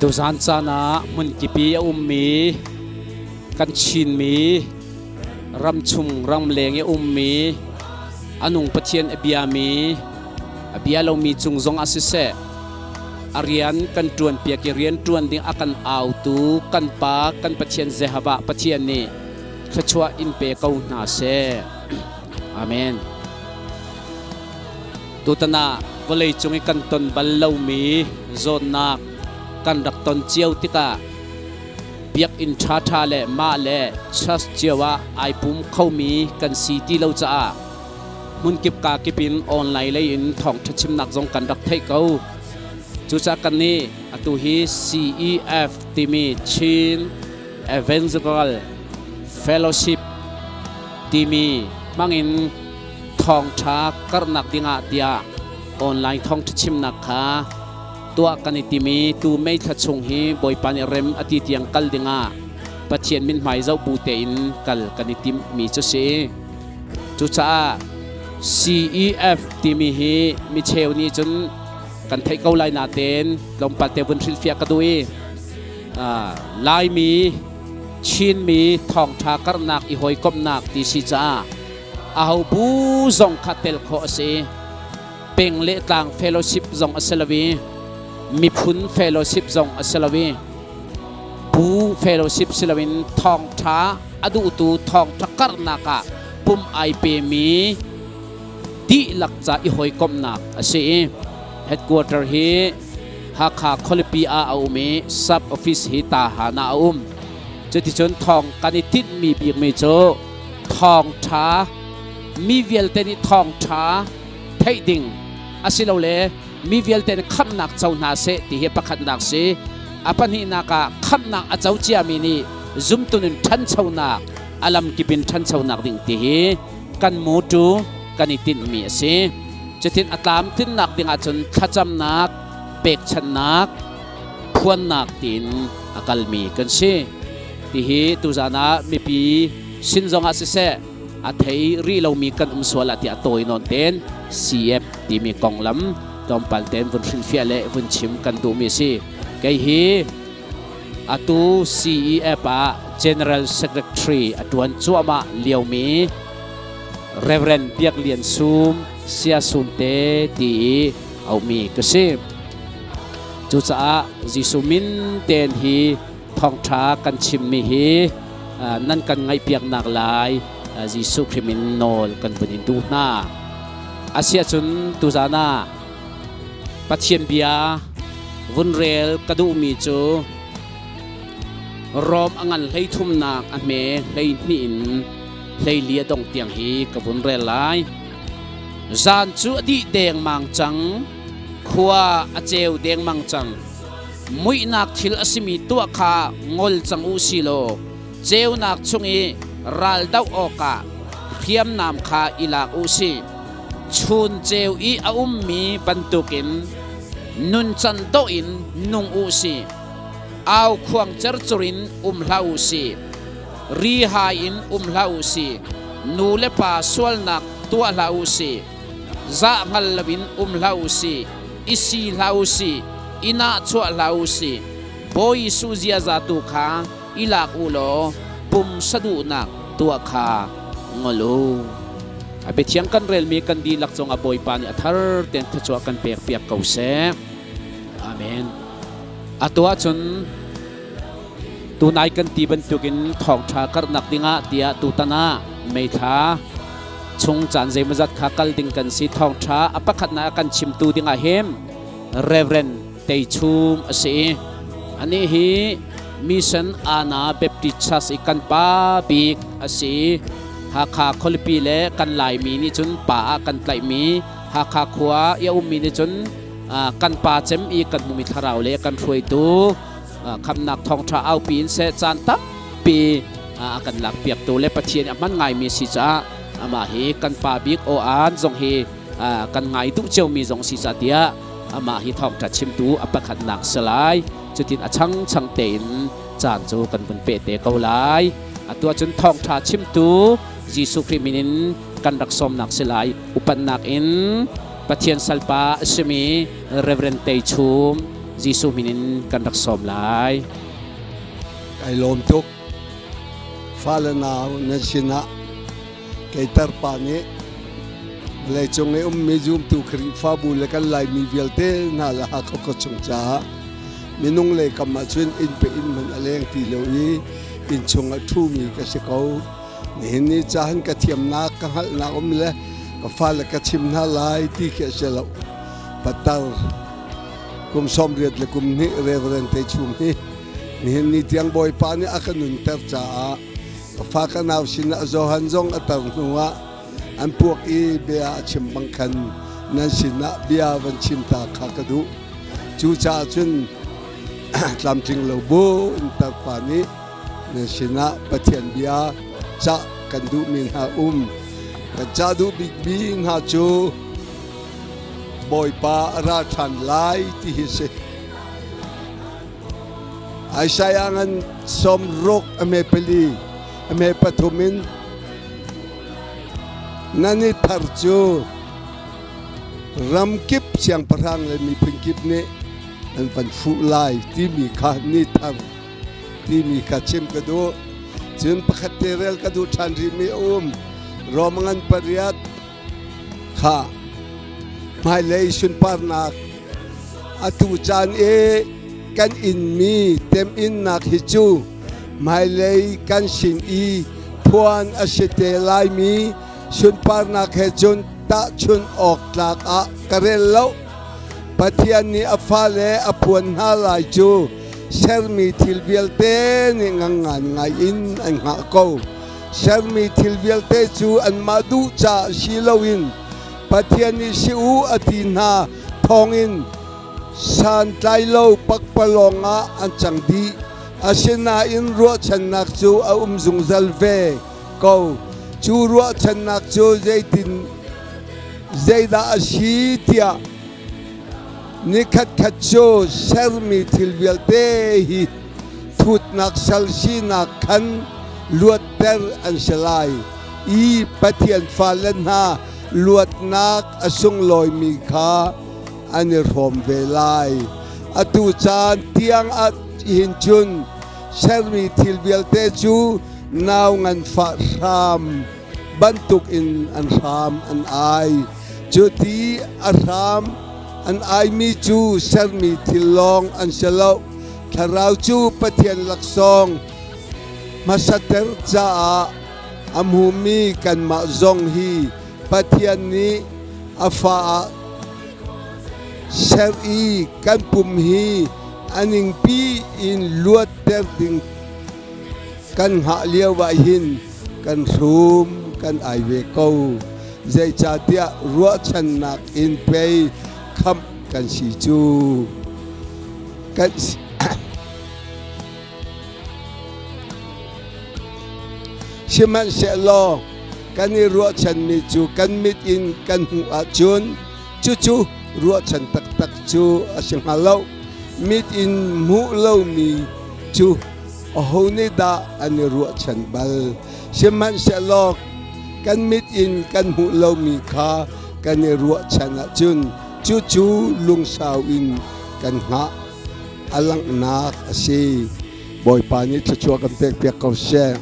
Tuzan caan ah hmunkipi a ummi kan Chinmi ramchung ramleng i ummi a nung Pathian a biami a bia lomi cung zong ah siseh a rian kan ṭuan piak i rian ṭuan ding a kan autu kan Pa kan Pathian Jehovah Pathian nih thluachuah in pe ko hna seh. Amen. Tutan ah vawleicung i kan ton bal lomi zawtnak kan rak ton cio tikah biakinn ṭhaṭha le mah le church cio ah ai pum khomi kan si ti lo caah hmunkip ka kip in online lei in thawngṭha chimnak zong kan rak theih ko. Cucaah kannih atu hi CEF timi Chin Evangelical Fellowship timi hmangin thawngṭha karhnak dingah tiah online thawngṭha chimnak kha tuah kan i tim i tu May thla chung hi Bawipa nih rem a ti tiang kal dingah Pathian mithmai zoh bu tein kal kan i timmi cu si. Cucaah CEF timi hi micheu nih cun kan theih ko lai natein tlawmpal te vun hrilhfiah ka duh i Laimi Chinmi thawngṭha karhnak i hawikomhnak ti si caah aho bu zong kha tel khawh a si. Peng le tlang fellowship zong a si lo i miphun fellowship zong a si lo i bu fellowship si loin thawngṭha a duhtu thawngṭha karhnak ah pum ai pemi dihlak ca i hawikomhnak a si i headquarter hi Hakha khualipi ah a um i sub office hi Tahan ah a um. Cuticun thawng kan i tinhmi bikmi cu thawngṭha mi vialte nih thawngṭha theih ding asilole mi vialte nih khamhnak co hna seh ti hi pakhatnak si. A pahnihnak ah khamhnak a co ciami nih zumtun in ṭhanchonak a lamkip in ṭhanchonak ding ti hi kan mutu kan i tinhmi a si. Cutin a tlamtlinnak ding ahcun thlacamnak, pekchanhnak, phuannak tiin a kalmi kan si. Tihi tuzan ah mipi sin zongah siseh a thei rih lomi kan um sual ah tiah tawi nawn ten CF timi konglam tlawmpal ten vun hrilhfiah le vun chim kan duhmi a si. Kei hi atu CEF ah General Secretary a tuan cuahmah liomi Reverend Biak Lian Sum Sia Sum te ti i aumi ka si. Cucaah Jesuh min ten hi thawngṭha kan chimmi hi nan kan ngaihpiaknak lai Jesuh Khrih min nawl kan vun in duh hna. Asiahcun tuzan ah Pathian bia vun rel ka duhmi cu Rom a ngan hleithumnak a hme 12 in 14 a dong tiang hi ka vun rel lai. Zan cu a dih dengmang cang, khua a ceu dengmang cang. Muihnak thil a simi tuah kha ngol cang u si law ceunak chung i ral doh awkah hriamnam kha i lak u si. Chun ceu i a ummi bantukin nuncan dawh in nung u si. Au khuang cercur in um hlah u si. Ri hai in um hlah u si. Nu le pa sualnak tuah hlah u si. Zah hngal loin um hlah u si. I si hlah u si. I nahchuah hlah u si. Bawi Jesuh ziaza tu kha i lak u law pumsa duhnak tuah kha ngol u. A biathiang kan relmi kan dihlak cungah Bawipa nih a thar tein thluachuah kan pekpiak ko seh. Amen. Atu ahcun tunai kan ti bantukin thawngṭha karhnak dingah tiah tutan ah meithla chung caan zeimawzat kha kal ding kan si. Thawngṭha a pakhatnak a kan chimtu dingah hin Reverend Tei Chum a si i anih hi Mission Ana Baptist Church i kan pa bik a si i Hakha khualipi le kan Laimi nih cun pa ah kan tlaihmi Hakha khua i a ummi nih cun kan pa cem i kan hmumi thlarau le kan hruaitu khamnak thawngṭha aupi in seh caan tampi a kan lakpiaktu le Pathian a hman ngaimi si caah amah hi kan pa bik aw aan zong hi kan ngai duh ciomi zong si ca tiah amah hi thawngṭha chimtu a pakhatnak si lai. Cutin a changchang tein caan cu kan vun peh te ko lai. Atu ahcun thawngṭha chimtu Jesuh Khrih min in kan rak sawmnak si lai. Upatnak in Pathian salpa a simi Reverend Tei Chum. Jesuh min in kan rak sawm lai. Kai lawm tuk. Fale nau nan sinah kei tarpa nih vawleicung i ummi zumtu Khrihfabu le kan Laimi vialte hna le Hakha khuachung caah minung lei kam ahcun inn pe inn hmanh a leng ti lo i inn chung a ṭhumi ka si ko. Nihin ni cahan ka thiamnak ka hngalhnak um le ka fale ka chim hna lai ti khi a si lo. Patar kum 82 le kum hnih Reverend Te Chum hi nihin ni tiang Bawipa nih a ka nunter caah ka fa ka nau sinah Johan zong a tar hnuah an puak i bia a chim bang khan nan sinah bia van chim ta kha ka duh. Cucaah cun tlamtling lo bu in tarpa nih nan sinah Pathian bia cah kan duhmi hna um. Kan cah duh bikmi hna cu Bawipa a ra ṭhan lai ti hi si. Isaiah ngan 60 a me pali a me pathum in nan i thar cu ramkip siangpahrang le miphun kip nih an van fuh lai timi kha ni thar timi kha chim ka duh. Cun pakhat te rel ka duh ṭhan rihmi a um. Rom ngan pariat kha hmailei sunparnak atu caan i kan inmi teminnak hi cu hmailei kan sin i phuan a si te laimi sunparnak he cun tahchunh awk tlak ah ka rel lo. Pathian nih a fale a phuan hna lai cu sermi thil vialte nih ngangngan ngai in an hngah ko. Sermi thil vialte cu anmah duh caah si loin Pathian nih si u a ti hna thawngin santlailo pakpalawng ah an cang dih. Asinain ruahchannak cu a um zungzal ve ko. Cu ruahchannak cu zeitin zeidah a si tiah nikhatkhat cu sermi thil vialte hi thutnak sal sinak khan luatter an si lai i Pathian fale hna luatnak a sunglawimi kha an i hrawm ve lai. Atu caan tiang ah hin cun sermi thil vialte cu nau nganfah hram bantuk in an hram an ai. Cuti a hram an aimi cu sermi thil lawng an si lo. Thlarau cu Pathian laksawng hmasater caah a hmumi kanmah zong hi Pathian nih a fa ah ser i kan pum hi a ningpi in luatter ding kan hngah lio ah hin kan hrum kan ai ve ko. Zeicahtiah ruahchannak in pei khamh kan si cu. Kan Sihmanhsehlaw kan i ruahchanmi cu kan mit in kan hmuh ahcun cucu ruahchan taktak cu a si hnga lo. Mit in hmuh lomi cu aho nih dah an i ruahchan bal? Sihmanhsehlaw kan mit in kan hmuh lomi kha kan i ruahchan ahcun cucu lungsau in kan hngah a langhnak a si. Bawipa nih thluachuah kan pekpiak ko seh.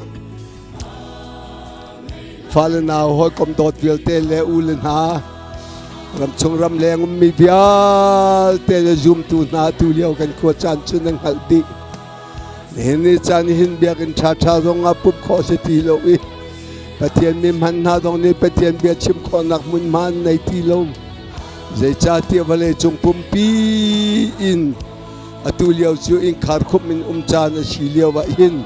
Fale nau hawikom dawt vialte le u le hna ramchung ramleng ummi vialte le zumtu hna tu lio kan khua caan cu nan hngalh dih. Nihin ni caan hin biakinn ṭhaṭha zong ah pumh khawh si ti lo i Pathian mi hman hna zong nih Pathian bia chim khawhnak hmunhma an nei ti lo. Zeicahtiah vawleicung pumpi in atu lio cu innkhar khumh in um caan a si lio ah hin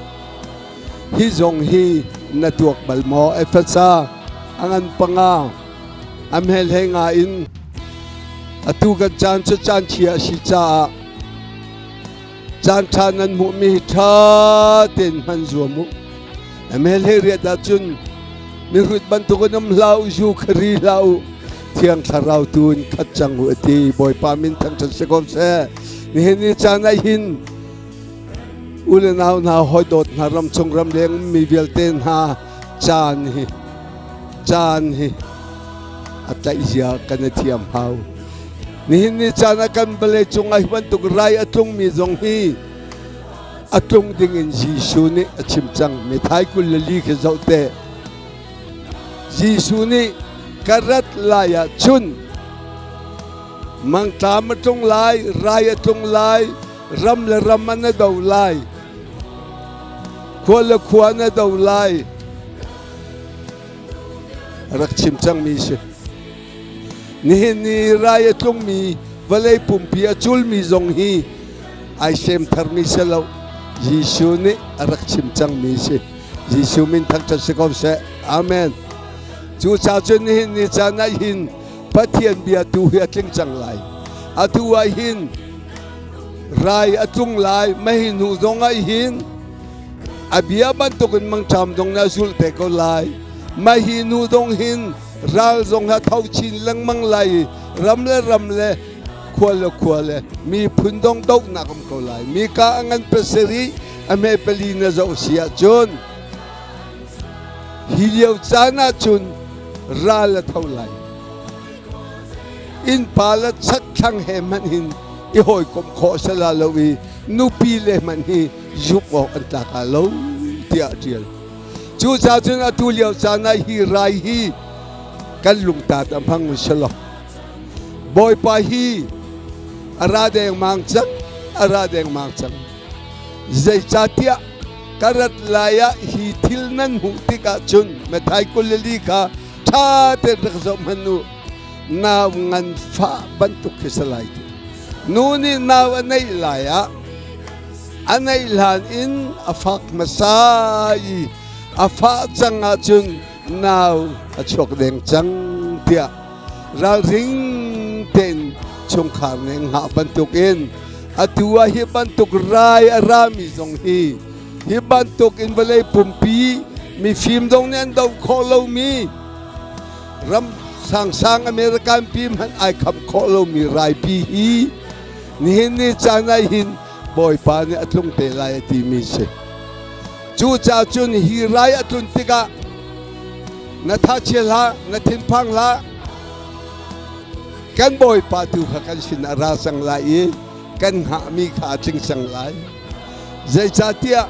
hi zong hi na tuak bal maw? Efesa a ngan panga a hmel he nga in atu kan caan cu caan chia a si caah caan ṭha nan hmuhmi hi ṭha tein hman zuam u. A hmel he riat ahcun mihrut bantukin um hlah u, zu kha ri hlah u, Thiang Thlarau tu in khat cang u a ti. Bawipa min thangṭhat si ko seh. Nihin ni caan ah hin u le nau hna, hawi dawt hna, ramchung ramleng mi vialte hna caan hi caan hi a tlaih zia kan i thiam hau. Nihin ni caan ah kan vawlei cungah hi bantuk rai a tlungmi zong hi a tlung dingin Jesuh nih a chim cang. Mithai 24 khi zoh te. Jesuh nih ka rat lai ah cun mangṭam a tlung lai, rai a tlung lai, ram le ram an a do lai, khua le khua an a do lai. A rak chim cangmi si. Nihin ni rai a tlungmi vawlei pumpi a culmi zong hi ai sem tharmi si lo. Jesuh nih a rak chim cangmi si. Jesuh min thangṭhat si ko seh. Amen. Cucaah cun nihin ni caan ah hin Pathian bia tu hi a tling cang lai. Atu ah hin rai a tlung lai, mei hnu zong ah hin a bia bantukin mangṭam zong na zulh te ko lai. Mah hi nu zong hin ral zong ha tho chin lengmang lai i ram le ram le khua le khua le miphun dong dohnak um ko lai. Mika a ngan pasarih a hme pali na zoh si ahcun hi lio caan ahcun ral a tho lai. Innpa le chakthlang he hmanh hin i hawikomh khawh a si la lo i nupi le hmanh hi zumh awk an tlak ah lo tiah a ṭial. Cucaah cun atu lio caan ah hi rai hi kan lungtat a hmang si lo. Bawipa hi a ra dengmang cang, a ra dengmang cang. Zeicahtiah ka rat lai ah hi thil nan hmuh tikah cun Matthai 24 kha ṭha tein rak zoh hmanh u. Nau nganfah bantuk khi si lai ti. Nu nih nau a neih lai ah a neih hlan in a fak hmasa i a fah cang ahcun nau a chuak deng cang tiah ralring tein chungkhar nih hngah bantukin atu ah hi bantuk rai a rami zong hi hi bantuk in vawlei pumpi mifim zong nih an doh khawh lomi ram sangsang American pi hmanh ai kham khawh lomi raipi hi nihin ni caan ah hin Bawipa nih a tlung te lai a timi si. Cucaah cun hi rai a tlun tikah na thachia hlah, na thinphang hlah. Kan Bawipa tu kha kan sin a ra cang lai i kan hngahmi kha a tling cang lai. Zeicahtiah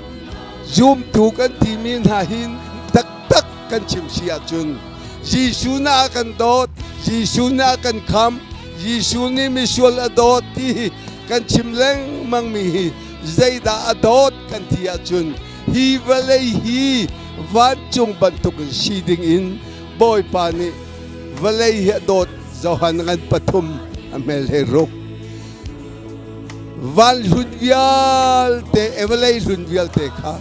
zumtu kan timi hna hin taktak kan chim si ahcun Jesuh nih a kan dawt, Jesuh nih a kan khamh, Jesuh nih misual a dawt ti hi kan chim lengmangmi hi zeidah a dawt kan ti ahcun hi vawlei hi vancung bantukin si dingin Bawipa nih vawlei hi a dawt Johan ngan pathum a hmel he ruk van hlun vialte vawlei hlun vialte kha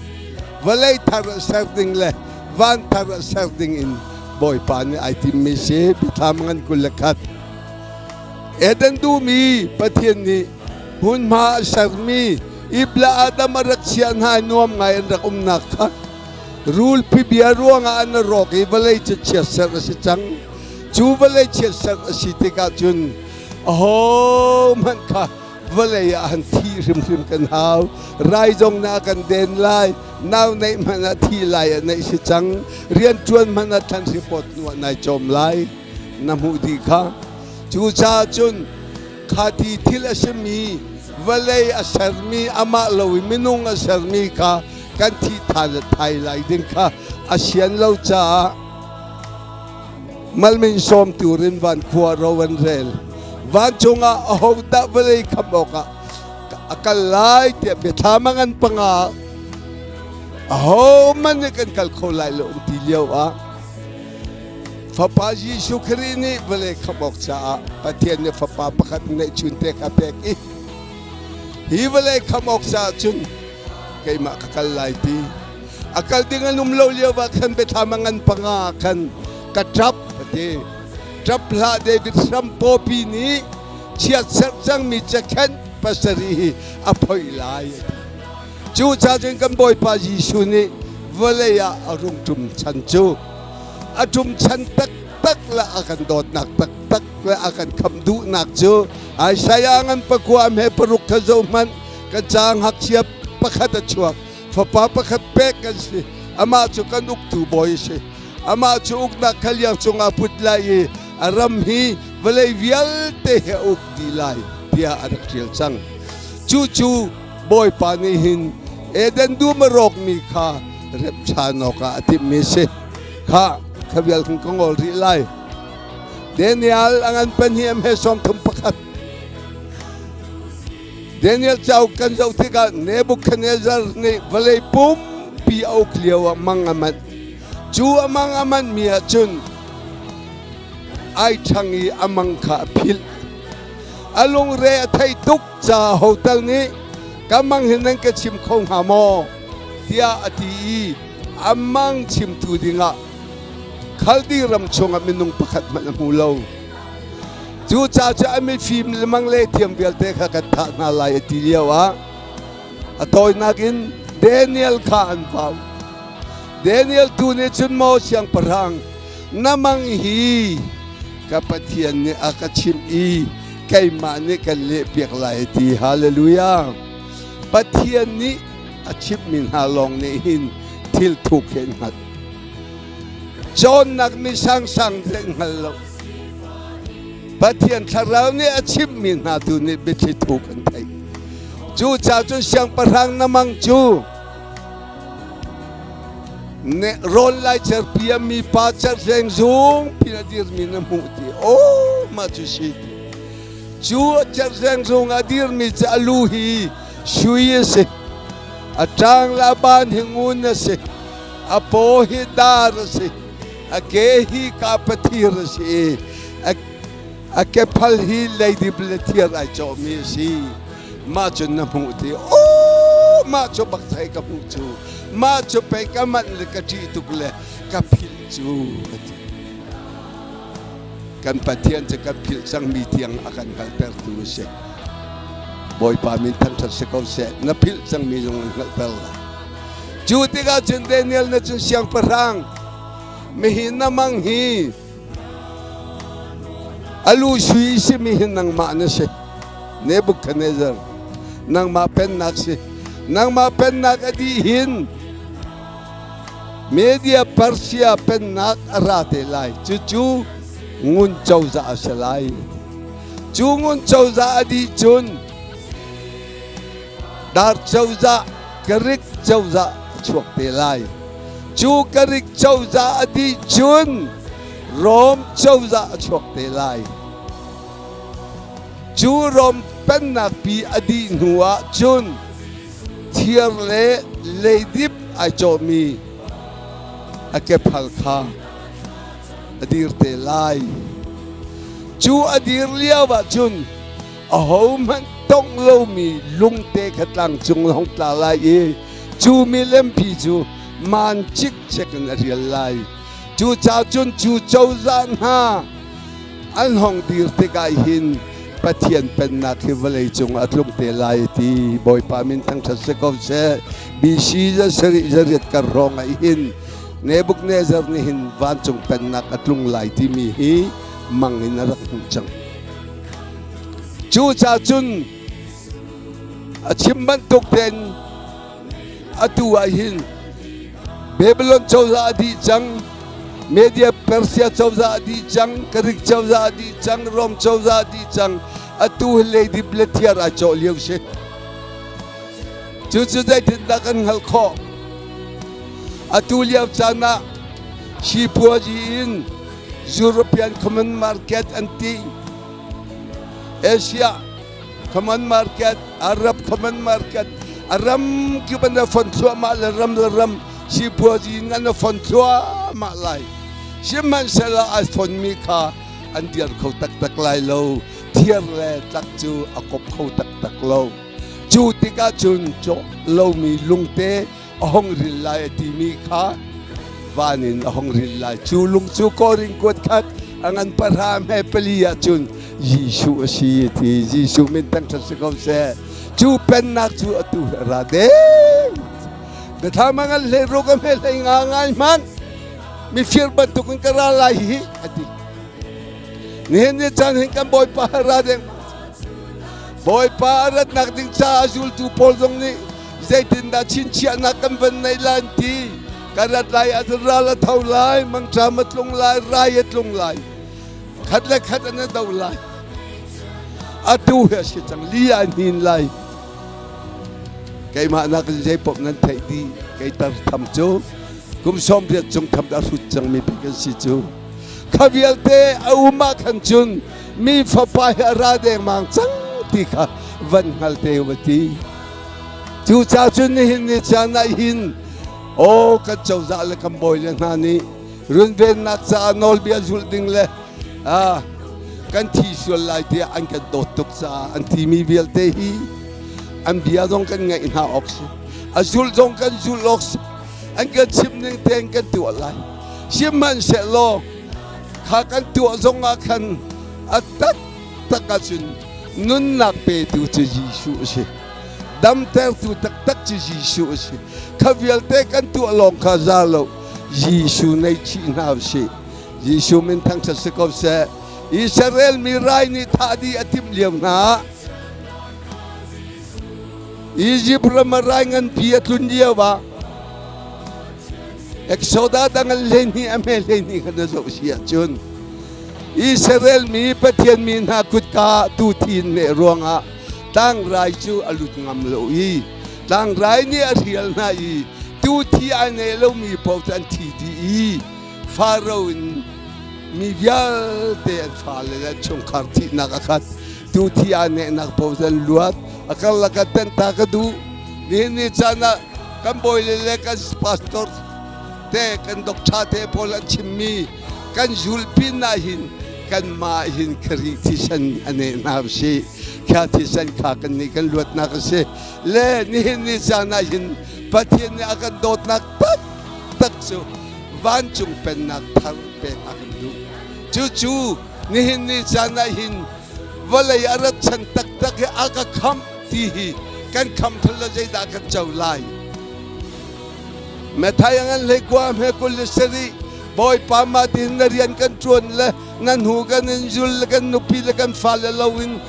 vawlei thar ser ding le van thar ser ding in Bawipa nih ai timmi si Biathlam ngan 21 Eden duhmi Pathian nih hmunhma a sermi Ibla Adam a rak chiah hna i nuam ngai an rak umnak kha rulpi bia ruangah an rawk i vawlei cu chiatserh a si cang. Cu vawlei chiatserh a si tikah cun ahohmanh kha vawlei ah han thi hrimhrim kan hau. Rai zong na kan den lai, nau neih hmanh ah thi lai a neih si cang, rianṭuan hmanh ah thlanhri pawt hnu ah nai cawm lai. Na hmuh dih kha. Cucaah cun kha ti thil a simi vawlei a sermi amah lo i minung a sermi kha kan thih than le thai lai ding kha a sian lo caah malmin sawm turin van khua ro an rel. Vancung ah ahodah vawlei khamh awkah a kal lai tiah biathlam a ngan panga ahohmanh nih kan kal kho lai lo an ti lio ah Fapa Jesuh Khrih nih vawlei khamh awk caah Pathian nih fapa pakhat ngeihchun te kha pek i hi vawlei khamh awk caah cun keimah ka kal lai ti a kal ding an um lo lio ah khan biathlam a ngan panga khan ka ṭap a ti ṭap hlah David hram pawpi nih chiatserh cangmi cakhenh pasarih hi a phoih lai a ti Cucaah cun kan Bawipa Jesuh nih vawlei ah a rung ṭum chan cu a ṭum chan taktak le a kan dawtnak taktak le a kan khamh duhnak cu Isaiah ngan pakua hme paruk kha zoh hmanh kan ca ngakchia pakhat a chuak fapa pakhat pek kan si amah cu kan uktu bawi a si amah cu uknak kha liang cungah put lai i a ram hi. vawlei vialte hi a uk dih lai tiah a rak ṭial cang. Cucu Bawipa nih hin Eden dum a rawkmi kha remh ṭhan awkah a timhmi a si. Khah, kha vial khan ka ngol rih lai. Daniel a ngan pahnih a hme 31. Daniel cauk kan zoh tikah Nebuchadnezzar nih vawlei pumpi a uk lio ah mang a manh. Cu a mang a manhmi ah cun ai ṭhang i a mang kha a philh. A lungre a theih tuk caah hotel nih ka mang hi nan ka chim kho hnga maw tiah a ti i a mang chimtu dingah Khaldi ram chungah minung pakhat hmanh a hmu lo. Cucaah cu a mifim le mang le thiam vialte kha kan thah hna lai a ti lio ah a tawinak in Daniel kha an vau. Daniel tu nih cun maw siangpahrang na mang hi ka Pathian nih a ka chimh i keimah nih kan lehpiak lai a ti. Hallelujah. Pathian nih a chimhmi hna lawng nih hin thil thuk he hngat. Cawnnak mi sangsang te hngal lo. Pathian thlarau nih a chimhmi hna tu nih biathli thuk an theih. Cucaah cun siangpahrang na mang cu ne rawl lai cerpi a mi pa cerhleng zung pin a dirmi na hmuh ti oh mah cu si ti cu cerhleng zung a dirmi cu a lu hi sui a si a ṭang le a ban hi ngun a si a paw hi dar a si a ke hi kapathir a si a kephal hi leidip le thir ai cawhmi a si mah cun na hmuh ti oh mah cu bak thei ka hmuh cu mah cu pei ka manh le ka ṭih tuk le ka philh cu ka ti kan Pathian cu kan philh cangmi tiang a kan hngalhtertu a si Bawipa min thangṭhat si ko seh na philh cangmi zong an hngalhter lai cu tikah cun Daniel na cun siangpahrang mihi na mang hi A lu sui simi hi nangmah na si. Nebuchadnezzar, nangmah pennak si. Nangmah pennak a dih hin Media Persia pennak a ra te lai. Cucu ngun cozah a si lai. Cu ngun cozah a dih cun dar cozah, Greek cozah a chuak te lai. Cu Greek cozah a dih cun Rom cozah a chuak te lai. Cu Rom pennak pi a dih hnu ah cun thir le leidip ai cawhmi a kephal kha a dir te lai. Cu a dir lio ah cun ahohmanh tongh lomi lungte kha tlang cung hong tla lai i cu milempi cu maan cikcek in a rial lai. Cucaah cun cu cozah hna an hong dir tikah hin Pathian pennak hi vawlei cung a tlung te lai ti Bawipa min thangṭhat si ko seh. BC za sarih zariat kar hrawng ah hin Nebuchadnezzar nih hin vancung pennak a tlung lai timi hi mang in a rak hmuh cang. Cucaah cun a chim bantuk tein atu ah hin Babylon cozah a dih cang, Media Persia cozah a dih cang, Greek cozah a dih cang, Rom cozah a dih cang. Atu hi leidip le thiar ai cawh lio si. Cucu zeitindah kan hngalh khawh? Atu lio caan ah sipuazi in European Common Market an ti. Asia Common Market, Arab Common Market, a ram kip an fon thluahmah le ram le ram sipuazi in an fon thluahmah lai. Sihmanhsehlaw ai fonmi kha an dir kho taktak lai lo. Thiar le tlak cu a kop kho taktak lo. Cu tikah cun cawh lomi lungte a hong ril lai a timi kha van in a hong ril lai. Cu lung cu Korin kuat khat a ngan pahra hme pali ahcun Jesuh a si ti Jesuh min thangṭhat si ko seh. Cu pennak cu atu a ra deng. Biathlam a ngan hlei ruk a hme hlei nga ngai hmanh mifir bantukin ka ra lai hi a ti. Nihin ni caan hin kan Bawipa a ra deng. Bawipa a ratnak ding caah zultu pawl zong nih zeitindah chinchiahnak kan van neih lai an ti. Ka rat lai ah ral a tho lai, mangṭam a tlung lai, rai a tlung lai. Khat le khat an i do lai. Atu hi a si cang. Li ah hnin lai. Keimah nak in zeipawp nan theih dih. Kei tar tham cu kum 80 cung tham a hrut cangmi pi kan si cu. Kha vialte a um ah khan cun mi fapa hi a ra dengmang cang ti kha van hngal te u ti. Cucaah cun nihin ni caan ah hin aw kan cozah le kan bawi le hna nih runvennak caah nawlbia zulh ding le kan thi sual lai tiah an kan dawt tuk caah an timi vialte hi an bia zong kan ngaih hna awk si, a zulh zong kan zulh awk si, an kan chim ning tein kan tuah lai. Sihmanhsehlaw kha kan tuah zong ah khan a taktak ahcun nunnak petu cu Jesuh a si, damtertu taktak cu Jesuh a si. Kha vialte kan tuah lawng kha za lo, Jesuh nei chih hna usih. Jesuh min thangṭhat si ko seh. Israel mi rai nih thah dih a timh lio hna. Izipt ram ah rai nganpi a tlun lio ah Exodus dang an 12 a hme 12 khan na zoh si ahcun Israel mi Pathian mi hna kutka tu thin neh ruangah tlangrai cu a lut ngam lo i tlangrai nih a hrial hna i tu thi ai neh lomi paoh cu an thi dih i Faro in mi vialte an fale le an chungkhar thihnak a khat. Tu thi aa nehnak paoh an luat. A karlak ah tenta ka duh. Nihin ni caan ah kan bawile le kan pastor te kan doctor te pawl an chimmi kan zul pin ah hin kanmah hin Khrih thisen a neh hna usih. Kha thisen kha kan nih kan luatnak a si. Le nihin ni caan ah hin Pathian nih a kan dawtnak taktak cu vancung pennak thar pek a kan duh. Cucu nihin ni caan ah hin vawlei a rat chan taktak hi a ka khamh ti hi kan khamh thul lo zeidah kan co lai. Matthai ngan hlei kua hme 27 Bawipa mah tin na rian kan ṭuan le na hnu kan in zul le kan nupi le kan fale lo in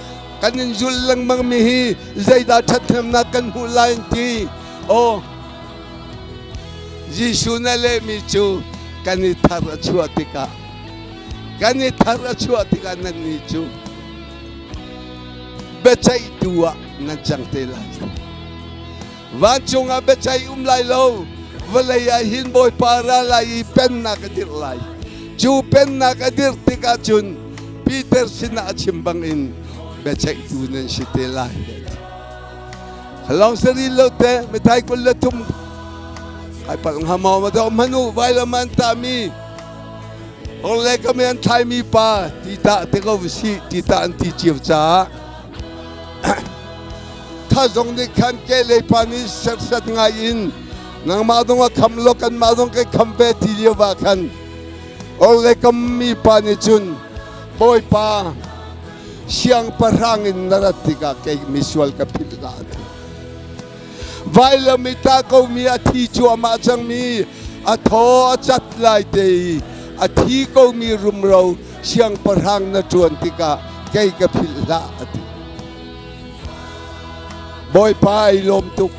kan in zul lengmang mi hi zeidah ṭhathnemnak kan hmuh lai ti. Aw Jesuh na lehmi cu kan i thar a chuah tikah kan i thar a chuah tikah nannih cu biaceihtu ah nan cang te lai. Vancung ah biaceih um lai lo, vawlei ah hin Bawipa ra lai i pennak a dirh lai. Cu pennak a dirh tikah cun Peter sinah a chim bangin biaceihtu nan si te lai. Lawng sari lo te mithai 23 ai palh hnga maw ma dawh hmanu vailam an tami orle kam an thlaimi pa tita te ko si tita an ti cio caah tha zong nih khan ke lei pa nih serhsat ngai in nangmah dong a kham lo kanmah dong kan kham ve ti lio ah khan orle kam mi pa nih cun Bawipa siangpahrang in na rat tikah kei misual ka philh hlah ti. Vailam i tah komi a thi cuahmah cangmi a thaw a cat lai te i a thi komi rumro siangpahrang na ṭuan tikah kei ka philh hlah a ti. Bawipa ai lawm tuk.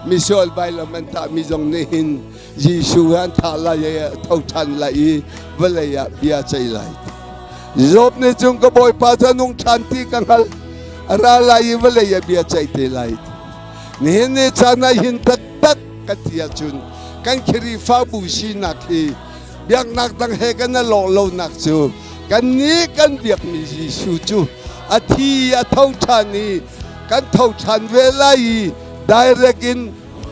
Misual vailam an tahmi zong nih hin Jesuh an thah lai i a tho ṭhan lai i vawlei ah bia ceih lai. Job nih cun ka Bawipa cu a nung ṭhan ti ka hngalh, a ra lai i vawlei ah bia ceih te lai. Nihin ni caan ah hin taktak kan ti ahcun kan Khrihfabu sinak hi biaknak dang he kan i lawh lonak cu kannih kan biakmi Jesuh cu a thi a tho ṭhan i kan tho ṭhan ve lai i direct in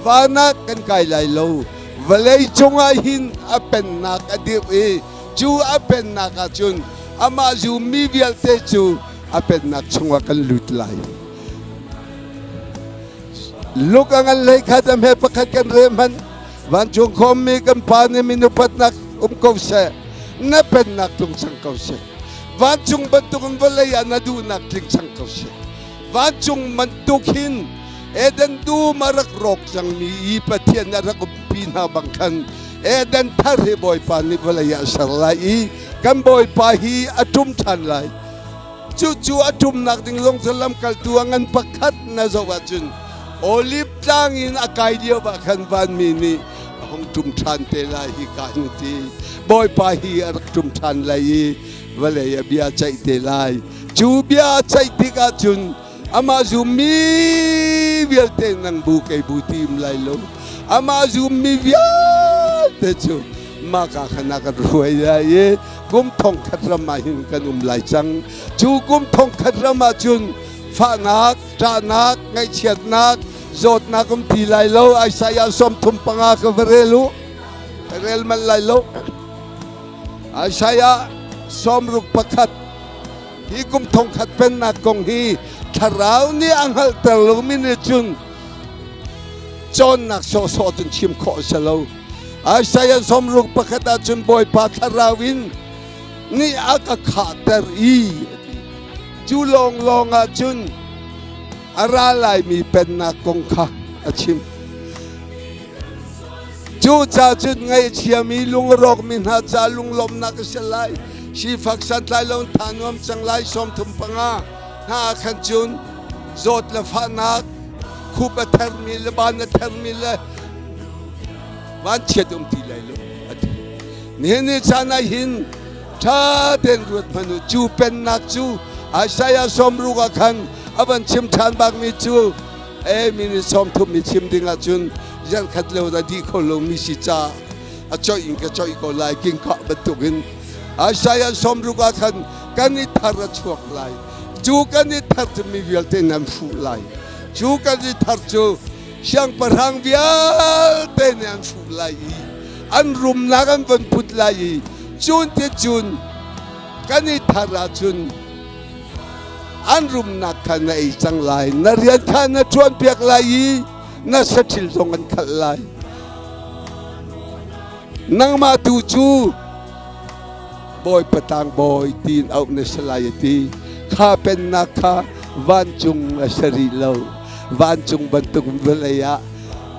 Van ah kan kai lai lo. Vawlei cungah hin a pennak a dirh i cu a pennak ah cun amah zummi vialte cu a pennak chungah kan lut lai. Luk a ngan hlei khat a hme pakhat kan re hmanh vancung khawmmi kan pa nih min upatnak um ko seh, na pennak tlung cang ko seh. Vancung bantukin vawlei ah na duhnak tling cang ko seh. Vancung bantuk hin Eden dum a rak rawk cangmi i Pathian a rak umpi hna bang khan Eden thar hi Bawipa nih vawlei ah a ser lai i kan Bawipa hi a ṭum ṭhan lai. Cucu a ṭumnak ding zong cu lamkaltu a ngan pakhat na zoh ahcun Oliv tlang in a kai lio ah khan vanmi nih hung ṭum ṭhan te lai hi ka hin ti. Bawipa hi a rak ṭum ṭhan lai i vawlei a bia ceih te lai. Cu bia ceih tikah cun amah zummi vialte nang bu kei bu ti um lai lo. Amah zummi vialte cu mah ka khan a kan hruai lai i kum thong khat ram ah hin kan um lai cang. Cu kum thong khat ram ah cun fahnak, ṭahnak, ngaihchiatnak, zawtnak um ti lai lo. Isaiah 35 ka va rel u. Rel manh lai lo. Isaiah 61 hi kum thong khat pennak kong hi thlarau nih a hngalhter lomi nih cun cawnnak sawhsawh cun chim khawh a si lo. Isaiah 61 ah cun Bawipa thlarau in nih a ka khahter i a ti. Cu lawnglawng ah cun a ra laimi pennak kong kha a chim. Cu ca cun ngaihchiami lungrawkmi hna ca lunglawmhnak a si lai. Sifak santlai lo tha nuam cang lai 35 hna khan cun zawt le fahnak khup a thermi le ban a thermi le vanchiat um ti lai lo a ti. Nihin ni caan ah hin ṭha tein ruat hmanh u. Cu pennak cu Isaiah 60 ah khan a van chim ṭhan bakmi cu e minute 30 mi chim ding ahcun zarkhat lio da dih kho lomi si ca a coih in ka coih ko lai king khah bantukin Isaiah 60 ah khan kan i thar a chuak lai. Cu kan i thar cu mi vialte nan fuh lai. Cu kan i thar cu siangpahrang vialte nih an fuh lai i an rumnak an von put lai i cun ti cun kan i thar ahcun an rumnak kha na ei cang lai, na rian kha na ṭuanpiak lai i na saṭhil zong an khalh lai. Nangmah tu cu Bawipa tlangbawi tiin auh na si lai a ti. Kha pennak kha vancung a si rih lo. Vancung bantuk vawlei ah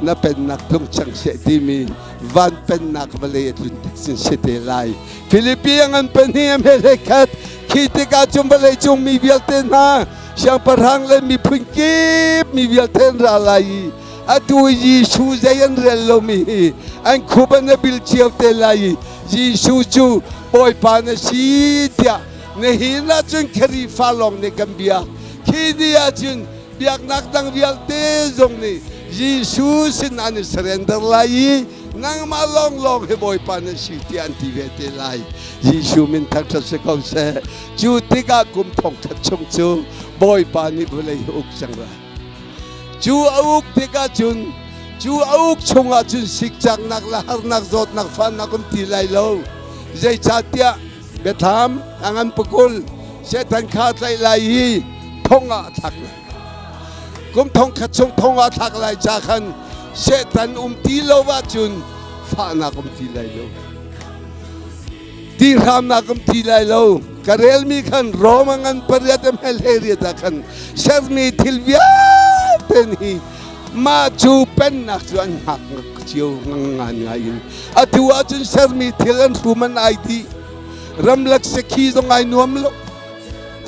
na pennak tlung cang seh timi van pennak vawlei a tlun tik sin si te lai. Filipi a ngan pahnih a hme khat khi tikah cun vawlei cung mi vialte hna siangpahrang le miphun kip mi vialte an ra lai i atu Jesuh zei an rel lomi hi an khup an bil cio te lai i Jesuh cu Bawipa na si tiah nihin ah cun Khrihfa lawng nih kan biak. Khi ni ah cun biaknak dang vialte zong nih Jesuh sin an i surrender lai i nangmah lawnglawng hi Bawipa na si tiah an ti ve te lai. Jesuh min thangṭhat si ko seh. Cu tikah kum thong khat chung cu Bawipa nih vawlei hi uk cang lai. Cu a uk tikah cun cu a uk chungah cun sikcaknak le harnak zawtnak fahnak um ti lai lo. Zeicahtiah biathlam a ngan pakul Satan kha tlaih lai i thong ah a thlak lai. Kum thong khat chung thong ah thlak lai ca khan Satan um ti lo ahcun fahnak um ti lai lo. Ti hramnak um ti lai lo. Ka relmi khan Rome ngan pariat mel he riat ah khan sermi thil vialte hi mah cu pennak cu an hngak cio ngan ngai in atu ahcun sermi thil an hrum an ai dih. Ramlak sakhi zong ai nuam lo.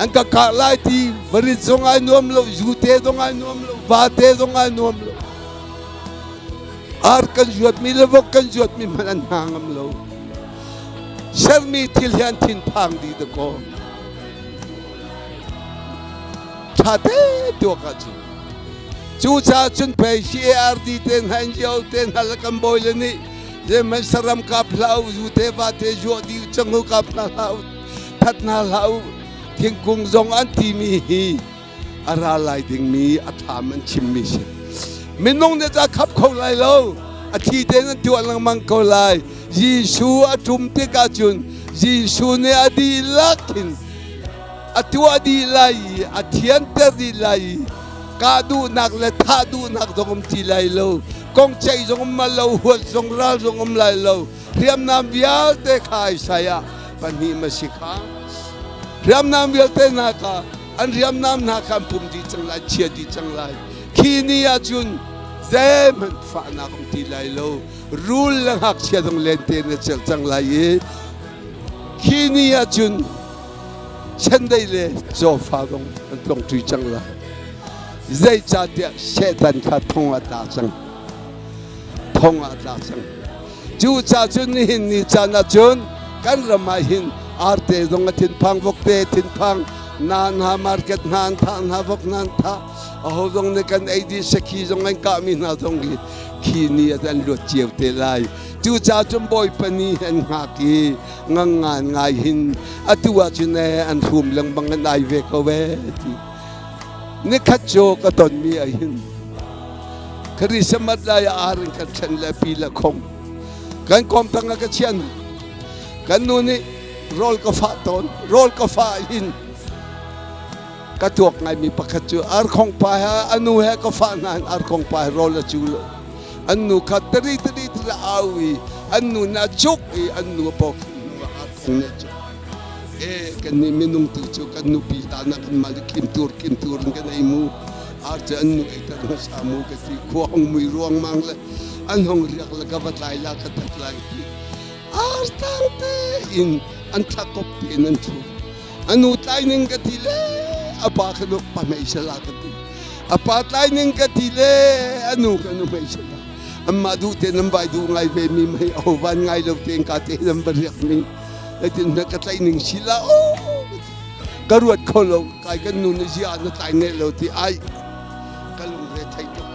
An ka kah lai ti varit zong ai nuam lo, zute zong ai nuam lo, vate zong ai nuam lo. Ar kan zuatmi le vok kan zuatmi hmanh an hna ngam lo. Sermi thil hi an thinphang dih dakaw. Ṭha te tuak ahcun. Cucaah cun pei CARD te hna NGO te hna le kan bawi le nih zeihmanh saram kap hlah u, zu te va te zuah dih cang u, kap hna hlah u, that hna hlah u, thingkung zong an timi hi a ra lai dingmi a thlam an chimmi si. Minung nih a khap kho lai lo. A thi tein an tuah lengmang ko lai. Jesuh a ṭum tikah cun Jesuh nih a dihlak in a tuah dih lai i a thianter dih lai i kah duhnak le thah duhnak zong um ti lai lo. Kong ceih zong um lo, huat zong ral zong um lai lo. Hriamnam vialte kha Isaiah pahnih ma si kha. Hriamnam vialte hna kha an hriamnam hna kha an pum dih cang lai, chia dih cang lai. Khi ni ah cun zeihmanh fahnak um ti lai lo. Rul le ngakchia zong lente na celh cang lai i khi ni ah cun chendei le cawfa zong an tlongṭi cang lai. Zeicahtiah Satan kha thong ah tla cang. Thong ah tla cang. Cu ca cun nihin ni caan ah cun kan ram ah hin arte zong a thinphang, vokte thinphang, na hna market hna an thah hna, vok hna an thah, aho zong nih kan ei dih, sakhi zong an kahmi hna zong hi khi ni ah an luat cio te lai. Cucaah cun Bawipa ni an hngak i ngangngan ngai hin atu ah cun an hrum lengmang, an ai ve ko ee ti. Nikhat cu ka tonmi ah hin Christmas lai ah ar in kan ṭhen le pi le khong kan kawm tang ah ka chian. Kan nu nih rawl ka fah tawn, rawl ka fah hin ka tuak ngaimi pakhat cu arkhong pa he a nu he ka fah hna hin arkhong pa he rawl a cu lo. An nu kha tari tari tari au i an nu na cuk i an nu a bawk hnu ah arkhong nih a cuk. E kan nih minung tu cu kan nupi ta na kan mal kim tur kim tur in kan ei mu, ar cu an nu ei tar hmasa mu ka ti. Khua hong mui ruang mang le an hong riak le ka va tlai la ka that lai ti. Ar tang te in an thla kop te in an thu. Anu tlai ning ka ti le a pa kha nu pa hmei sala ka ti, a pa tlai ning ka ti le anu ka nu hmei sala. Amma duh te nan vai duh ngai ve mi mei o van ngai lo te ka te nan va riak mi tin na ka tlai ning sila o ka ruat kho lo. Kai kan nu ni zia na tlai ne lo ti ai ka lung re thei tuk.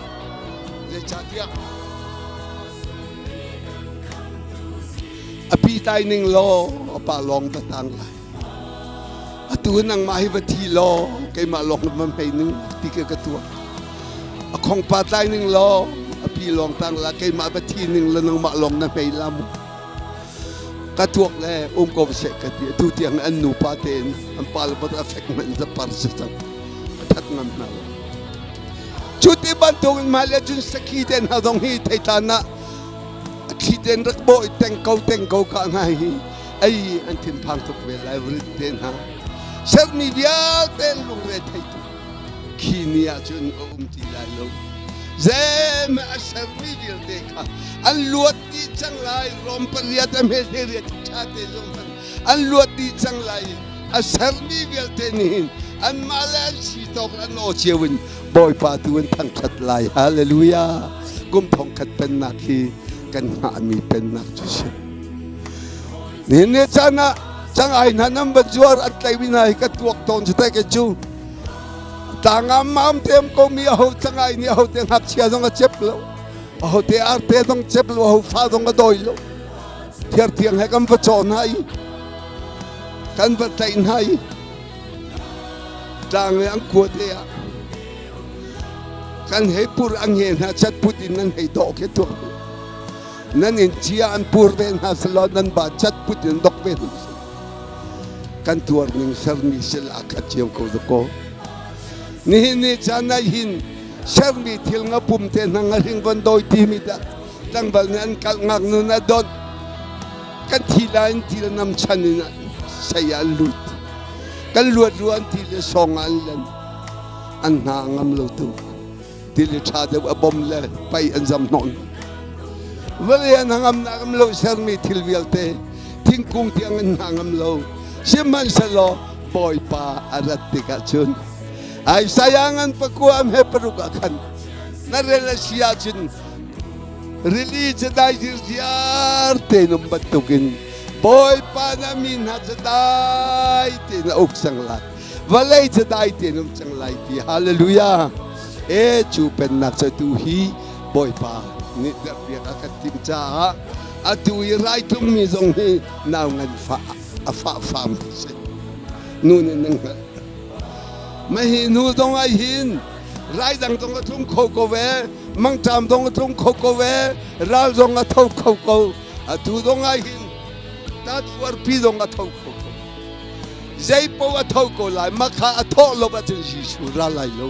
Zeicahtiah a pi tlai ning law a pa lawng va tang lai, atu nangmah hi va thi law keimah lawng va hmei ning ti ka ka tuah. A khong pa tlai ning law a pi lawng tang la, keimah va thi ning la nangmah lawng na hmei la mu ka tuak le um ko seh ka ti. Atu tiang an nu pa tein an pa le a fek hmanh za par si cang, a that ngam hna lo. Cu ti bantuk in hmailei cun sakhi te hna zong hi theitlan ah a thli ten rak bawh i teng ko teng ko ka hna hi ei an thinphang tuk ve lai. Vrit te hna sermi vialte lungre thei tuk khi ni ah cun a um ti lai lo. Zem a sermi vialte kha an luat dih cang lai. Rom pariat a hme riat ṭha te zong an luat dih cang lai. A sermi vialte nih hin anmah le an si tawk an aw cio in Bawipa tu an thangṭhat lai. Hallelujah! Kum thongkhat pennak hi kan hngahmi pennak cu si. Nihin ni caan ah cangai hna nan va zuar an tlaimi hna hi ka tuak tawn cu te ke cu tlangam mam tem ko mi aho cangai nih aho te ngakchia zong a cep lo, aho te arte zong cep lo, aho fa zong a dawi lo. Thiarthiang he kan va caw hna i kan va tlaih hna i tlang le an khua te ah kan hei pur ang he hna chatput in nan hei dawh khi tuak nan in chia an pur ve hna selaw nan ba chatput in dok ve hna. Kan tuar ning sermi sil a khat cio ko ko. Nihin ni caan ah hin sermi thil nga pum te hna nga hring von doi ti mi dah tlangval nih an kalh, ngak nun a dot kan thi lai in ti le nam chan in sei ah an lut, kan luat ru an ti le song ah an len, an hna ngam lo tu ti le tha deuh a bom le pai an zam hnawh. Vawlei an ngam na ngam lo. Sermi thil vialte thingkung tiang an hna ngam lo. Sihmanhsehlaw Bawipa a rat tikah cun Isaiah ngan pakua am he paruk ah khan na rel a si ahcun rili cu dai zirziar tein um bantukin Bawipa na mi hna cu dai tein a uk cang lai, vawlei cu dai tein um cang lai ti. Hallelujah! E cu pennak cu tu hi Bawipa nih derpiak a kan timh caah atu i rai tlungmi zong hi nau ngan fah a fah fam si nu nih nan hngalh. Mahi nu zong ah hin rai dang zong a tlung kho ko ve, mangṭam zong a tlung kho ko ve, ral zong a tho kho ko. Atu zong ah hin tatfuarpi zong a tho kho ko, zei paoh a tho ko lai. Makha a thawh lo ahcun Jesuh ra lai lo.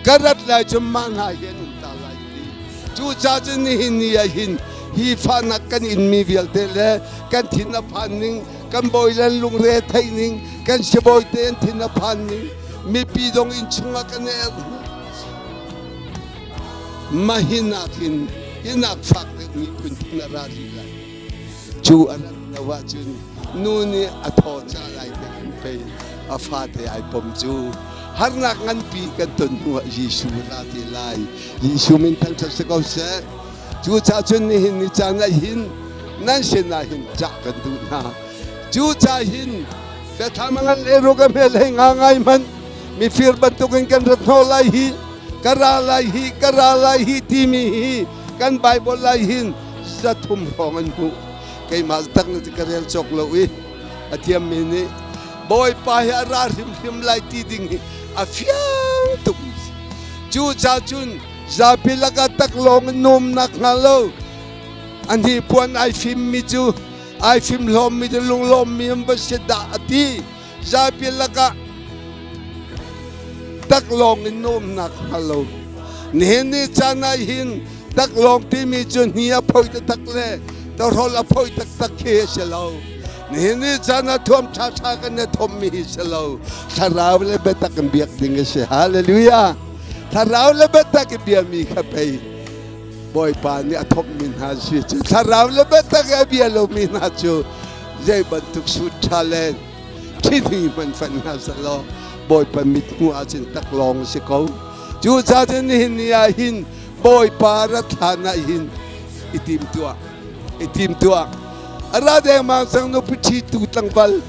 Ka rat lai cun mah hna hi an um ta lai ti. Cucaah cun nihin ni ah hin hi fahnak kan inmi vialte le kan thin a phan ning, kan bawi le lungre theih ning, kan sibawi te an thin a phan ning, mipi zong inn chungah kan erh hna, mahinak hin hinak fak deuh miphun thin a ra rih lai. Cu a rat lo ahcun nu nih a thaw cah lai te kan pei a fate ai pom cu. Harnak nganpi kan ton hnu ah Jesuh ra te lai. Jesuh min thangṭhat si ko seh. Cucaah cun nihin ni caan ah hin Nan sinah hin cah kan duh hna. Cu ca hin biathlam a ngan le ruk a hmel hei nga ngai hmanh mifir bantukin kan rat hnawh lai hi ka ra lai hi ka ra lai hi timi hi kan Bible lai hin 300 hrawng an hmuh. Keimah tak na ka rel cawk lo i a thiammi nih Bawipa hi a ra hrimhrim lai ti ding hi a fiang tuk. Cu ca cun zapi lakah taklawng in nuamnak hnga lo a hnipuan ai fimmi cu ai fim hlawmmi cu lunglawmmi an va si dah a ti. Zapi lakah taklawng in nuamnak hnga lo. Nihin ni caan ah hin taklawng timi cu hni a phoi taktak le tawhrolh a phoi taktak khi a si lo. Nihin ni caan ah thuam ṭhaṭha kan i thommi hi si lo. Thlarau le biatak in biak ding a si. Hallelujah! Thlarau le biatak i biami kha pei Bawipa nih a thomhmi hna si cu. Thlarau le biatak i a bia lomi hna cu zei bantuk sut ṭha le ṭhihni hmanh fanh hna sehlaw Bawipa mit hmuh ahcun taklawng a si ko. Cucaah cun nihin ni ah hin Bawipa rat hlan ah hin i tim tuah. I tim tuah. A ra dengmang cang nupi ṭhitu tlangval.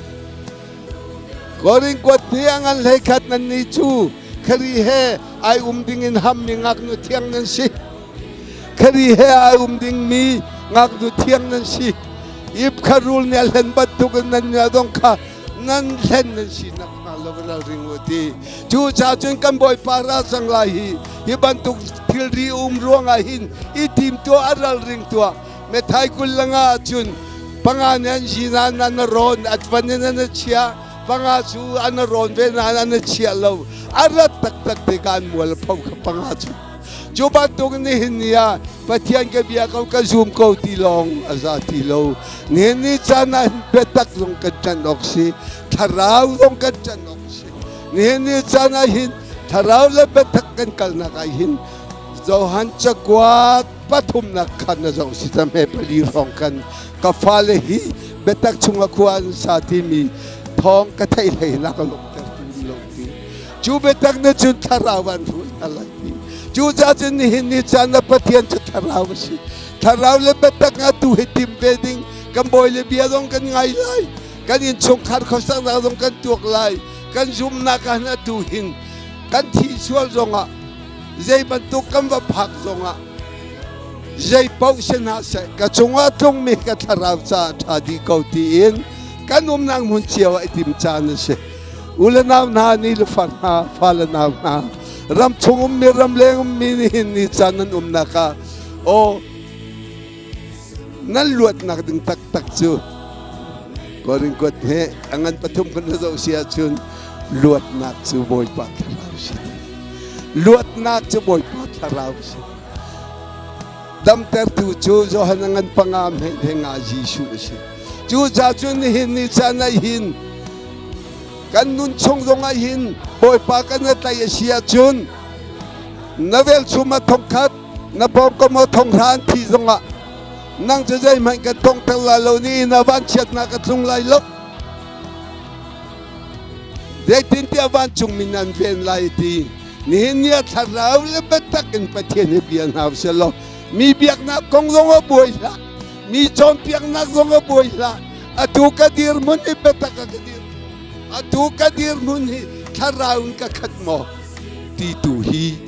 Korin kuat ni a ngan hlei khat nan ni cu Khari he ai um ding in hammi ngaknu thiang nan si. Khari he ai um dingmi ngaknu thiang nan si. Ip kha rul nih a hlen bantuk in nan nya dong kha nan hlen nan si nak hnga lo ralring u ti. Cu ca cun kan Bawipa ra cang lai hi hi bantuk thilri um ruangah hin i tim tuah a ralring tuah. Methai 25 cun panga nih an zi nain an rawn atvan in an chia panga cu an rawn ve nain an chia lo a rat taktak tikah an mual pho kha panga cu cu bantuk nihin ni ah Pathian ka bia ko ka zum ko ti lawng a za ti lo nihin ni caan ah biatak zong kan ṭan awk si thlarau zong kan ṭan awk si nihin ni caan ah hin thlarau le biatak kan kalnak ah hin Johan cakuat pathumnak khan na zoh si ta me pali hrawng kan ka fale hi biatak chungah khua an sa timi thawng ka theih hlei nak a lawmter tu lo ti cu biatak na cun thlarau an hruai hna lai ti cu ca cun nihin ni caan na Pathian cu thlarau a si thlarau le biatak nga tu hi tim ve ding kan bawi le bia zong kan ngai lai kan innchungkhar khuasaknak zong kan tuak lai kan zumnak ah na tu hin kan thi sual zongah zei bantuk kan va phak zongah zei paoh si hna seh ka cungah tlungmi ka thlarau caah ṭha dih ko tiin kan umnak hmun cio ah i tim caan a si. U le nau hna, ni le far hna, fa le nau hna, ram chung ummi, ram leng ummi nihin ni caan nan umnak ah aw nan luatnak ding taktak cu Korin kuat he a ngan pathum kan zoh si ahcun luatnak cu Bawipa thlarau si. Luatnak cu Bawipa thlarau si. Damtertu cu Johan a ngan panga hme he nga Jesuh a si. Cu ca cun nihin ni caan ah hin kan nun chung zong ah hin Bawipa kan na tlaih a si ahcun na velchum a thongkhat na pawngkam a thonghra an thi zongah nang cu zeihmanh kan tongter lai lo ni na vanchiatnak a tlung lai lo zeitintiah vancungmi nan ven lai ti nihin ni a thlarau le biatak in Pathian hi bia hna usih law mi biaknak kong zong a buai hlah mi cawnpiaknak zong a buai hlah atu ka dirhmun hi biatak a ka dir atu ka dirhmun hi thlarau in ka khat maw ti tu hi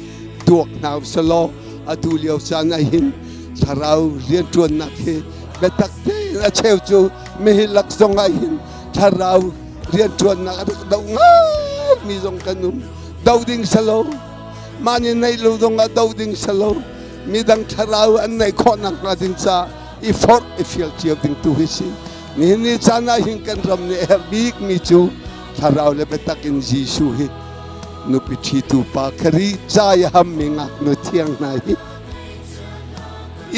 tuak hna usih law atu lio caan ah hin thlarau rianṭuannak hi biatak tein a cheu cu mihi lak zong ah hin thlarau rianṭuannak a rak doh ngaimi zong kan um do ding salo mah nih neih lo zong ah do ding salo midang thlarau an neih khawh nak hnga ding ca i forh i fial cio ding tu hi si nihin ni caan ah hin kan ram nih a herh bik mi cu thlarau le biatak in Jesuh hi nupi ṭhitu pa Khrih ca i hammi ngaknu thiang hna hi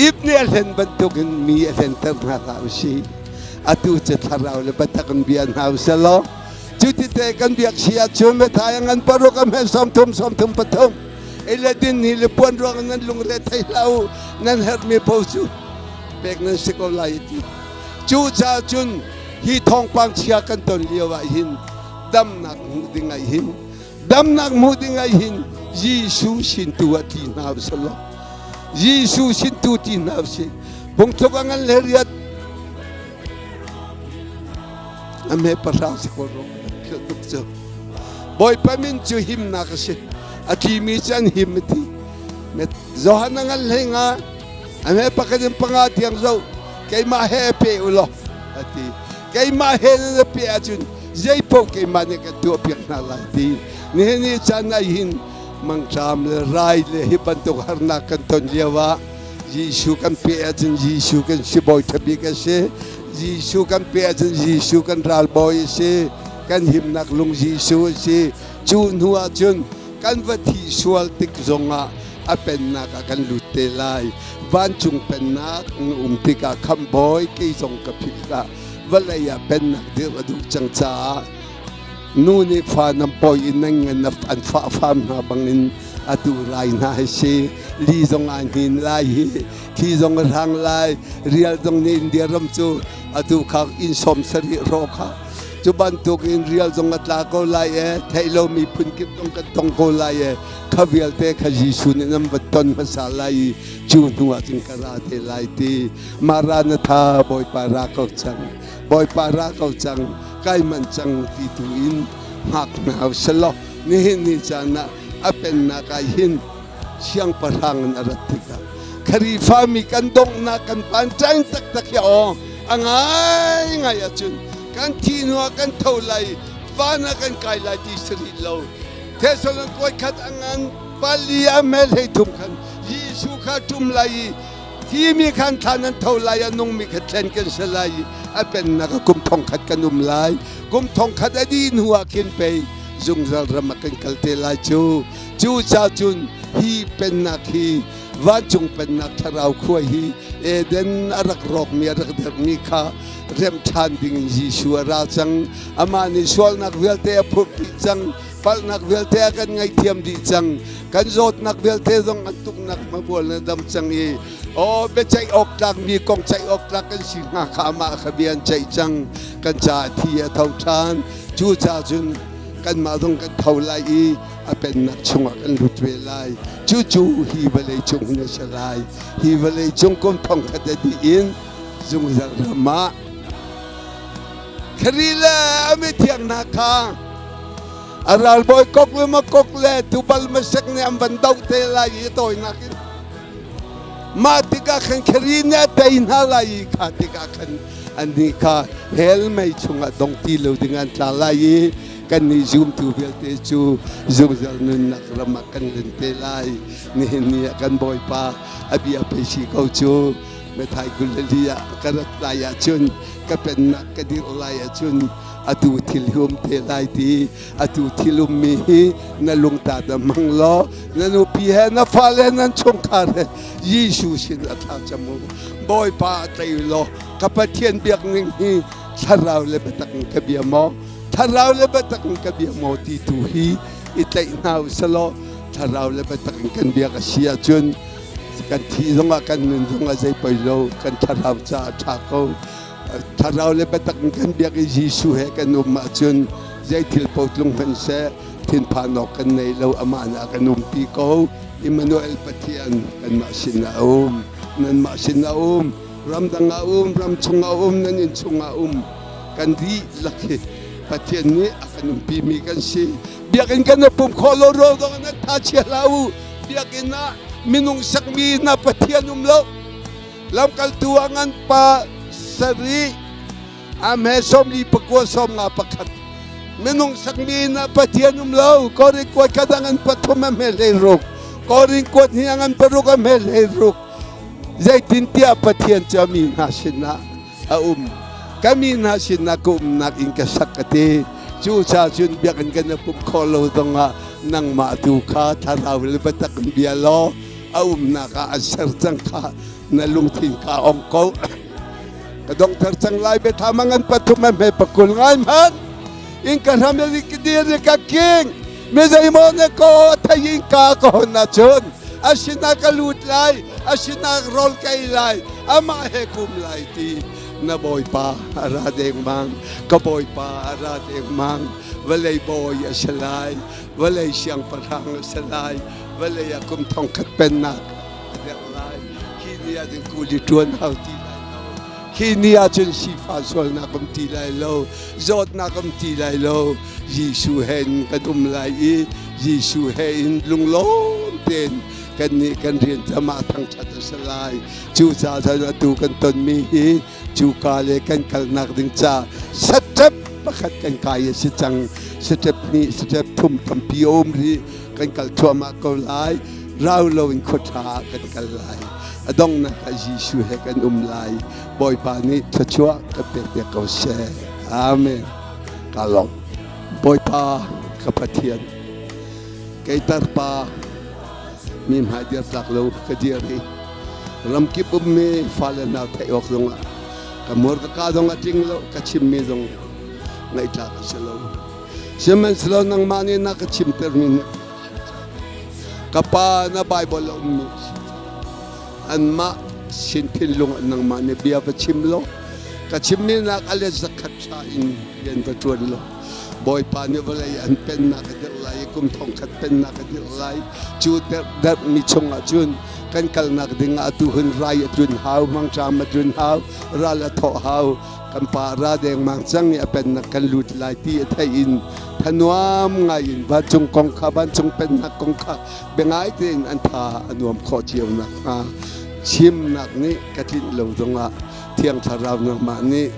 ip nih a hlen bantukin mi a hlenter hna hlah u sih atu cu thlarau le biatak in bia hna u sih law cuti te kan biak si ahcun methai a ngan paruk a hme 30 33 ei le din ni le puan ruang nan lungre thei hlah u nan herhmi paoh cu pek nan si ko lai ti cu caah cun hi thawngpang chia kan ton lio ah hin damnak hmuh ding ah hin damnak hmuh ding ah hin Jesuh sin tu ah ti hna usih law Jesuh sin tu ti hna usih phungthluk a ngan le riat. A hme pahra si ko rua philh tuk cu. Bawipa min cu himnak a si. A ṭimi cu an him a ti. Johan a ngan hlei nga a hme pakhat in panga tiang zoh keimah he pe u law a ti. Keimah he na pe ahcun zeipaoh keimah nih kan tuahpiak hna lai ti. Nihin ni caan ah hin mangṭam le rai le hi bantuk harnak kan ton lio ah Jesuh kan pe ahcun Jesuh kan sibawi ṭha bik a si. Jesuh kan pe ahcun Jesuh kan ralbawi a si. Kan himnak lung Jesuh a si. Cu hnu ahcun kan va thih sual tik zongah a pennak ah kan lut te lai. Vancung pennak um tikah khamhbawi kei zong ka philh hlah. Vawlei ah pennak dirh a duh cang caah nu nih fa nan pawi in nan ngan an fah fam hna bangin atu rai hna hi si li zong aa hnin lai hi thli zong a hrang lai rial zong nih India ram cu atu kha inn 70 hrawh kha cu bantuk in rial zong a tla ko lai e theih lomi phun kip zong kan tong ko lai e kha vialte kha Jesuh nih nan va ton hmasa lai i cu hnu ah cun ka ra te lai ti Maranatha Bawipa ra ko cang Bawipa ra ko cang kai man cang ti tu in hngak hna selaw nihin ni caan ah a pennak ah hin siangpahrang in a rat tikah Khrihfami kan donghnak kan pan ṭain taktak hi aw a ngaingai ahcun kan thi hnu ah kan tho lai van ah kan kai lai ti si rih lo. Thessalon khat a ngan pali a mel hei thum khan Jesuh kha ṭum lai i thimi khan thlan an tho lai a nungmi kha thlen kan si lai i a pennak ah kum thong khat kan um lai. Kum thong khat a dih hnu ah khin pei zungzal ram ah kan kal te lai cu. Cucaah cun hi pennak hi vancung pennak thlarau khua hi Eden a rak rawkmi a rak dermi kha remh ṭhan dingin Jesuh a ra cang. Amah nih sualnak vialte a phurh dih cang. Palhnak vialte a kan ngaihthiam dih cang. Kan zawtnak vialte zong an tuknak hmabual na dam cang i aw biaceih awk tlakmi kong ceih awk tlak kan si hnga kha amah kha bia an ceih cang. Kan caah thi a tho ṭhan. Cucaah cun kanmah zong kan tho lai i a pennak chungah kan lut ve lai. Cucu hi vawlei cung hin a si lai. Hi vawlei cung kum thong khat a dih in zungzal ram ah Khrih le a mithiang hna kha a ralbawi kok le makok le tubal masek nih an van doh te lai i tawinak in mah tikah khan Khrih nih a tei hna lai i kha tikah khan annih kha hell mei chungah dong ti lo ding an tla lai i kannih zumtu vialte cu zungzal nunnak ram ah kan len te lai. Nihin ni ah kan Bawipa a bia pei si ko cu. Methai 24 ah ka rat lai ahcun ka pennak ka dirh lai ahcun atu thil hi um te lai ti atu thil ummi hi na lungta da hmang law na nupi he na fale nan chungkhar he Jesuh sin a thla cam u. Bawipa a tlei law ka Pathian biak ning hi thlarau le biatak in ka bia maw thlarau le biatak in ka bia maw ti tu hi i tlaih hna u selaw thlarau le biatak in kan biak a si ahcun kan thih zongah kan nun zongah zei poi lo kan thlarau caah a ṭha ko. Thlarau le biatak in kan biak i Jesuh he kan um ahcun zei thil paoh tlung hmanh seh thinphan awk kan nei lo amah nih a kan umpi ko. Immanuel Pathian kanmah sin ah a um nanmah sin ah a um ramdang ah um ramchung ah um nan innchung ah um kan dihlak hi Pathian nih a kan umpimi kan si. Biakinn kan i pum khawh lo ruang zong nan tha chia hlah u. Biakinn ah minung sakmi na Pathian um lo. Lamkaltu ah ngan pa sarih a hme 44 51 minung sakmi na Pathian um lo. Korin kuat khat a ngan pathum a hme 16 Korin kuat hnih a ngan paruk a hme 16 zeitintiah Pathian cu a mi hna sinah a um. Ka mi hna sinah ka umnak inn ka sak ka ti. Cucaah cun biakinn kan i pumh khawh lo zongah nangmah tu kha thlarau le biatak in bia law a umnak ah an ser cang kha na lungthin kha ong ko. Ka donghter cang lai biathlam a ngan pathum a hme pakul ngai hmanh. In ka hram i ka dir i ka king. Mi zeimaw na ko thei in ka ka hon ahcun a sinah ka lut lai, a sinah rawl ka ei lai, amah he kum lai ti na Bawipa a ra dengmang, ka Bawipa a ra dengmang. Vawlei bawi a si lai, vawlei siangpahrang a si lai, vawlei ah kum thongkhat pennak a derh lai. Khi ni ah cun kuli ṭuan hau ti lai lo. Khi ni ahcun sifah sualnak um ti lai lo, zawtnak um ti lai lo. Jesuh he in kan um lai i Jesuh he in lunglawm tein kannih kan rian camah thangṭhat a si lai. Cucaah cun atu kan tonmi hi cuka le kan kalnak ding ca step pakhat kan kai a si cang. Step hnih, step thum tampi a um rih. Kan kal thluahmah ko lai. Rau loin khua ṭha ah kan kal lai. A donghnak ah Jesuh he kan um lai. Bawipa nih thluachuah kan pek piak ko seh. Amen. Ka lawm. Bawipa ka Pathian, kei tarpa mi hmai dir tlak lo ka dir i ramkip ummi fale hna theih awk zongah ka mur ka ka zong a tling lo, ka chimmi zong ngaihtlak a si lo. Sihmanhsehlaw nangmah nih na ka chimtermi ka pa na Bible a ummi anmah sin thinlung ah nangmah nih bia va chim law ka chimmi nak a let zakhat ṭha in rian va ṭuan law Bawipa nih vawlei an pennak a dirh lai i kum thongkhat pennak a dirh lai. Cu derhmi chungah cun kan kalnak ding ah atu hun rai a tlun hau, mangṭam a tlun hau, ral a thawh hau. Kan pa ra dengmang cang i a pennak kan lut lai ti a theih in thanuam ngai in vancung kong kha vancung pennak kong kha biangai tein an tha a nuam khawh cio nakhnga chimnak nih ka tlinh lo zongah Thiang Thlarau nangmah nih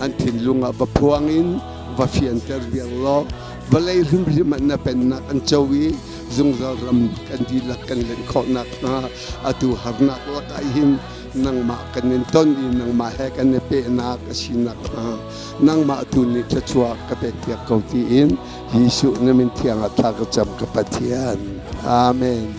an thinlung ah va phuang in va fianter viar law vawlei hrimhrim ah na pennak an co i zungzal ram kan dihlak kan len khawh nakhnga atu harnak lakah hin nangmah kan in ton i nangmah he kan i pehnak a si nakhnga nangmah tu nih thluachuah ka pekpiak ko tiin Jesuh na min thiang ah thla ka cam ka Pathian. Amen.